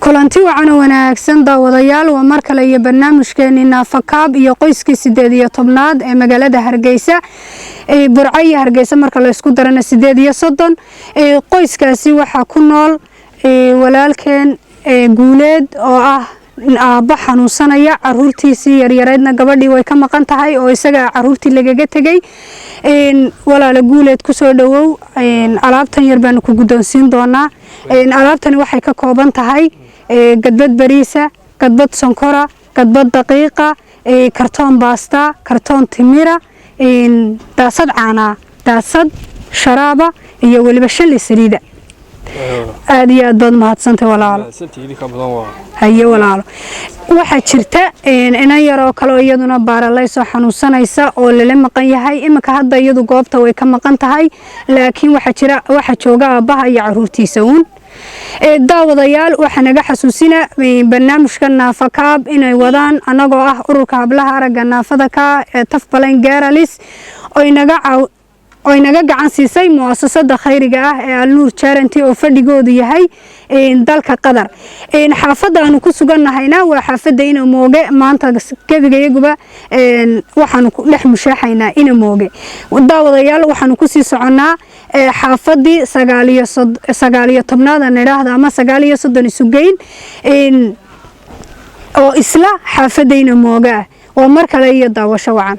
Kulanti wacan oo wanaagsan, daawadayaal. Waa mar kale iyo barnaamijkeeni Naafakaab iyo qoyskii 18aad ee magaalada Hargeysa. Burco iyo Hargeysa marka la isku darana 38. Qoyskaasi waxaa ku nool walaalkeen Guuleed oo ah aabbo xanuunsanaya. Caruurtiisii yaryareydna gabadhii way ka maqan tahay oo isaga caruurtii lagaga tegey. Walaala Guuleed, kusoo dhowow. Alaabtan yar baanu ku guddoonsiin doonaa. Alaabtani waxay ka kooban tahay gadbad bariisa, gadbad sonkora, gadbad daqiiqa, kartoon baasta, kartoon timira, daasad caanaa, daasad sharaaba iyo weliba 5 saliida. Aada iyo aad baad mahadsantay, walaalo. Haye walaalo, waxaa jirta inan yaroo kale oo iyaduna baaralaysoo xanuunsanaysa oo lala maqan yahay. Iminka hadda iyadu goobta way ka maqan tahay, laakiin waxaa jira, waxaa jooga aabbaha iyo caruurtiisa uun. Daawadayaal, waxaa naga xasuusina barnaamijka Naafakaab inay wadaan anagoo ah ururka hablaha aragga naafada ka ee Tafbalayn Girls, oy naga gacan siisay muasasada khayriga ah ee Alnuur Charity oo fadhigoodu yahay dalka Qatar. Xaafadda aanu ku sugannahayna waa xaafadda Ina Mooge. Maanta gebiga iyaguba waxaanu ku dhex mushaaxaynaa Ina Mooge. Daawadayaal, waxaanu kusii soconnaa xaafaddii 19aad aan idhaahda ama 39 isugeyn oo isla xaafadda Ina Mooge ah. Waa mar kale iyo daawasho wacan.